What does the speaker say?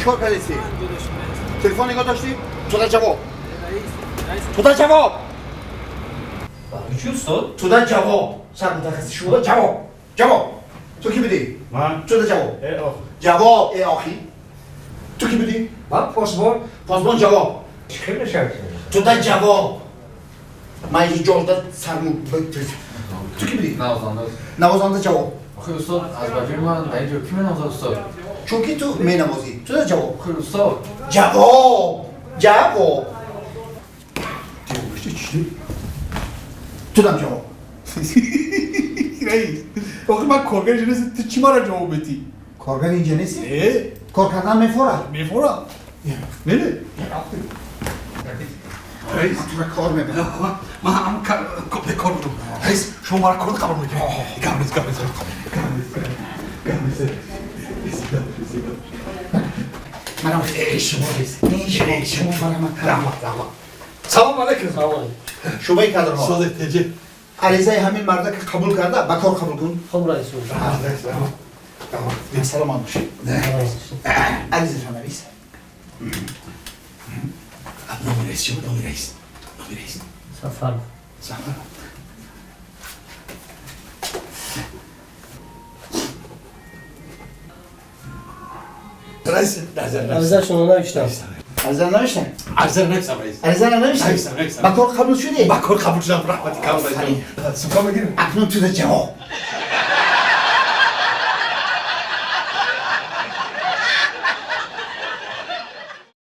چیکار کردی؟ تلفن نگاه داشتی؟ تو در جواب. تو در جواب. چی استاد؟ تو در جواب. سر متخصص شما جواب. جواب. تو کی بودی؟ من. تو در جواب. جواب ای آخی. تو کی بودی؟ من پاسبان. پاسبان جواب. چه نشد؟ تو در جواب. من اینجا جا در سرمو. تو کی بودی؟ نوازنده. نوازنده جواب. آخه استاد از بجای من در اینجا کی منوازد استاد؟ چون که تو مینوازی. تو در جواب. آخه استاد. جواب. جواب. تو دم جواب. رئیس آخه من کارگر اینجا نیستم، تو چی مرا جواب بدی؟ کارگر اینجا نیستی؟ اه؟ کار کردن میفوره. میفورم. نه نه. رئیس تو را کار میبرم. من هم به کار بودم. رئیس شما مرا کار قبول میکنی؟ گم نیست گم نیست گم نیست. منم خیلی شما رئیس. شما برای من. رحمت رحمت. سلام علیکم. سلام علیکم. شعبه کادرها. ساده تجه. عریضه همین مرده که قبول کرده به کار قبول کن. خب رئیس. رحمت. سلام باشه. عریضه شما نویس. نام رئیس چی بود؟ نام رئیس. نام رئیس. سفر. سفر. رئیس نظر. عریضه‌شون رو نوشتم. عریضه نوشتم. عریضه نوشتم رئیس. عریضه نوشتم. نوشتم نوشتم. به کار قبول شدی؟ به کار قبول شدم رحمتی کم رئیس. سکا میگیریم. اکنون تو در جواب.